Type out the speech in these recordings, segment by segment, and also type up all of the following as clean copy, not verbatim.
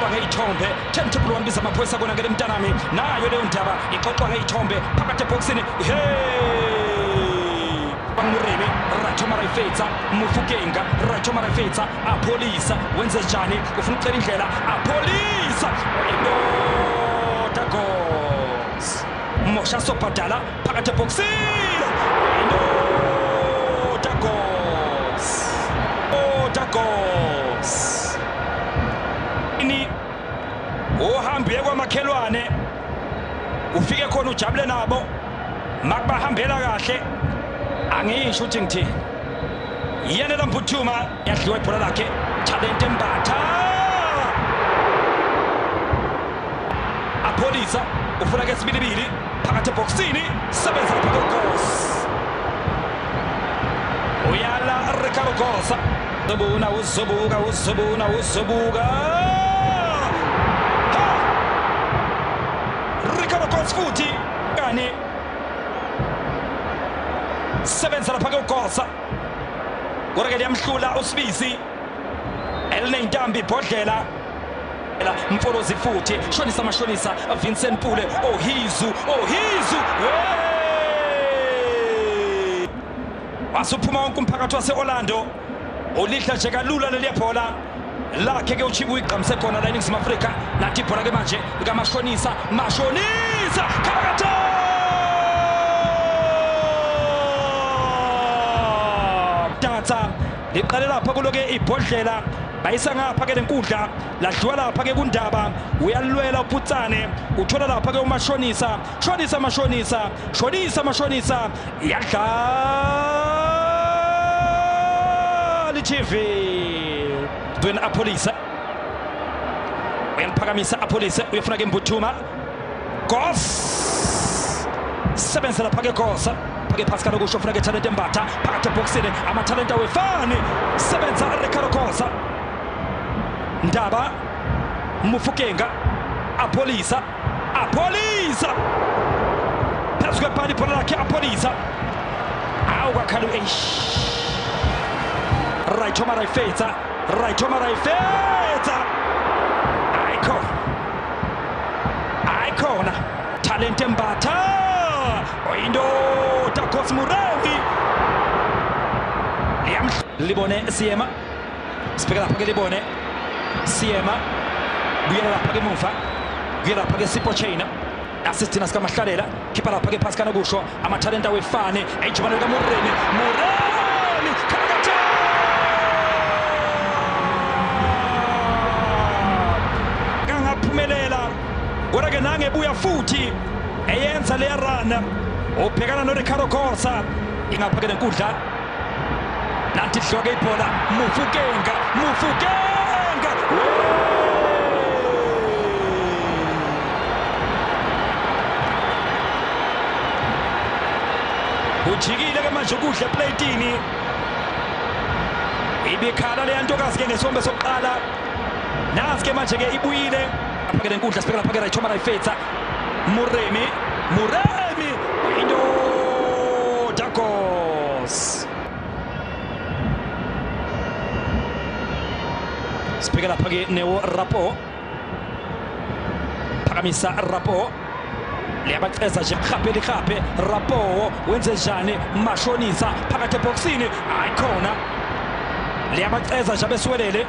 Ixoxwa ngeyithombe 10-1 biza amaphoyisa kona ngele mntanami nayo leyo ndaba ixoxwa ngeyithombe phakathi ebhokisini. Hey, Murimi Racho Marifetsa Mufukenga Racho Marifetsa Apolisa wenze njani ufuna ukucela indlela Apolisa indoda goals Mosha Sobhadala phakathi ebhokisini indoda goals indoda goals ini uhambe kwamakhelwane ufike khona ujabule nabo makubahambela kahle angisho ukuthi ngithini yena lamphuthuma yadliwa ibhola lakhe Talente Mbatha Apolisa ufuna ke sibilibili phakathi ebhokisini sebenza lapha goals uyala Ricardo Gosa Zobuna uzobuka uzobuka uzobuka Ricardo Gosa futhi kani sebenza lapha ke uGosa kodwa ke liyamhlula uSibisi elinentambi ibhodlela Mfolozi futhi shonisa mashonisa Vincent Pule ohizu ohizu wasuphuma wonke umphakathi wase-Orlando ulidla nje kalula leliya bhola lakhe ke uChibu igqamise khona la eNingizimu Afrika nathi ibhola ke manje likaMashonisa Mashonisa Khabakatha liqale lapha kuloke ibhodlela bayisa ngapha ke lenkundla ladliwa lapha ke kundaba uyalwela uPutsane uthola lapha ke uMashonisa shonisa Mashonisa shonisa Mashonisa yadlala iTV Dwayne Apolisa uyaliphakamisa Apolisa uyafuna ke Mbuthuma Goss sebenza lapha ke Gosa phake Pascal okusho ufuna ke Talente Mbatha phakathi ebhokisini amathalente awefani sebenza Ricardo Gosa Ndaba Mufukenga Apolisa Apolisa phezu kwepali ibhola lakhe Apolisa awu kwakhala eish Racho Marifetsa Racho Marifetsa ayikhona ayikhona Talente Mbatha oyindoda Goss Muremi libone Siema sibheka lapha ke libone Siema buyela lapha ke emuva buyela lapha ke Sipho Chaina assistina sikaMahlalela khipha lapha ke Pascal okusho amathalenta awefane ejubane lika Muremi Muremi Khabakatha kangaphumelela kodwa ke nangebuya futhi eyenza leya run ubhekana noRicardo Gosa ingapha ke lenkundla nanti idliwa ke ibhola Mufukenga Mufukenga ujikile ke manje ukudla eplatini ibikhala leya ntokazi ke ngesombe sokuqala nasi ke manje ke ibuyile apha ke lenkundla sibheka lapha ke Racho Marifetsa Muremi Muremi indoda goals sibheka lapha ke Neo Rapo phakamisa Rapo liyabaceza nje khaphe likhaphe Rapo wenze njani Mashonisa phakathi ebhokisini ayikhona liyabaceza nje abeswelele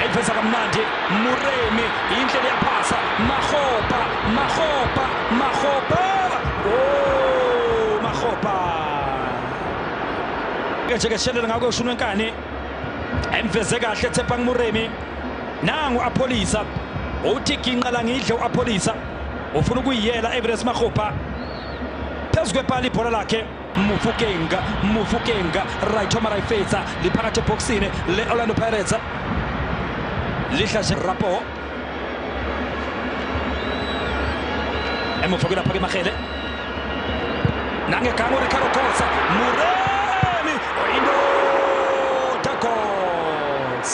ayiveza kamnandi Muremi indlela yaphasa Mahopa Mahopa Mahopa oh Mahopa ke nje ngakho ushunwe enkani emveze kahle Tshepang Muremi nangu Apolisa uthi ginqa la ngidle uApolisa ufuna ukuyiyela Everest Mahopa phezu kwepali ibhola lakhe Mufukenga Mufukenga Racho Marifetsa liphakathi ebhokisini le Orlando Pirates lidla nje Rapo emuva kulapha ke Mahele nangegango Ricardo Gosa Muremi oyindoda goals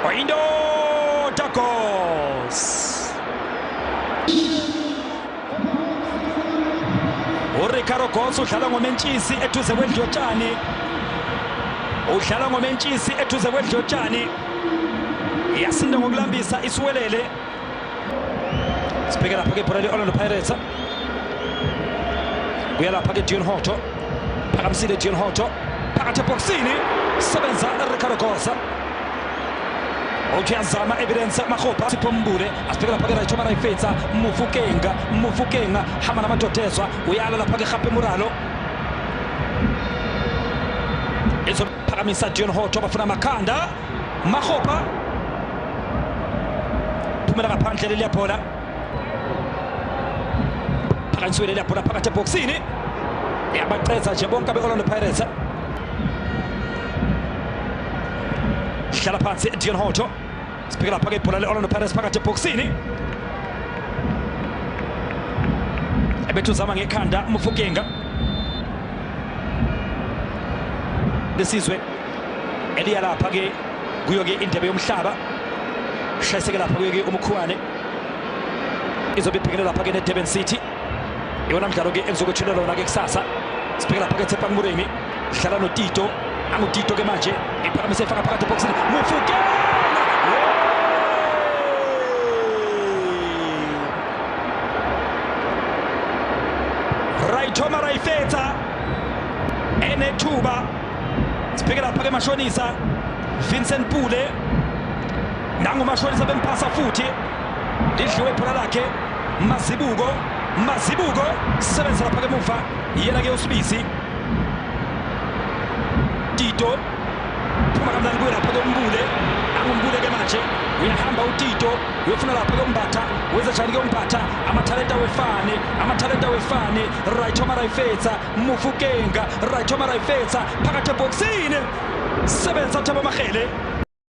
oyindoda goals uRicardo Gosa udlala ngomentshisi eduze kwendlotshani udlala ngomentshisi eduze kwendlotshani Yasinda ngokulambisa isiwelele. Sibheke lapha ke ibhola le-Orlando Pirates. Kuya lapha ke Dion Hotto. Phakamisile Dion Hotto. Phakathi ebhokisini. Sebenza Ricardo Gosa. Uthi uyazama Evidence Makgopa. Sipho Mbule. Asibheke lapha ke Rayithoma Rayifetsa. Mofokeng. Mofokeng. Hamba namadodezwa. Uyala lapha ke Gape Muralo. Izophakamisa Dion Hotto bafuna amakhanda. Makgopa. Phumela ngaphandle leliya bhola. Phakanyisiwe leliya bhola phakathi ebhokisini. Yabaqedza nje bonke abe-Orlando Pirates. Hlala phansi Dion Hotto. Sibheke lapha ke ibhola le-Orlando Pirates phakathi ebhokisini. Ebethu uzama ngekhanda Mofokeng. Lesizwe eliya lapha ke kuyo ke indebe yomhlaba. Shayiseke lapha kuyo ke uMkhuwane. Izobe ibhekene lapha ke neDurban City. Iwona mdlalo ke ekuzokwethulela lona ke kusasa. Sibheke lapha ke Tshepang Moremi. Dlala noTito. AnguTito ke manje. Iphakamise ifaka phakathi ebhokisini. Mofokeng. Rayithoma Rayifetsa. Enethuba. Sibheke lapha ke mashonisa Vincent Pule. Nangu mashonisa bemphasa futhi. Lidliwe ibhola lakhe Mazibuko. Mazibuko sebenza lapha ke emuva. Yena ke uSibisi. Tito phuma kamnandi kuye lapha ke uMbule. AnguMbule ke manje. Uyahamba uTito uyofuna lapha ke uMbatha. Wenza njani ke uMbatha? Amathalenta wefani, amathalenta wefani. Rayithoma Rayifetsa, Mofokeng, Rayithoma Rayifetsa phakathi ebhokisini. Sebenza Thabo Mahele.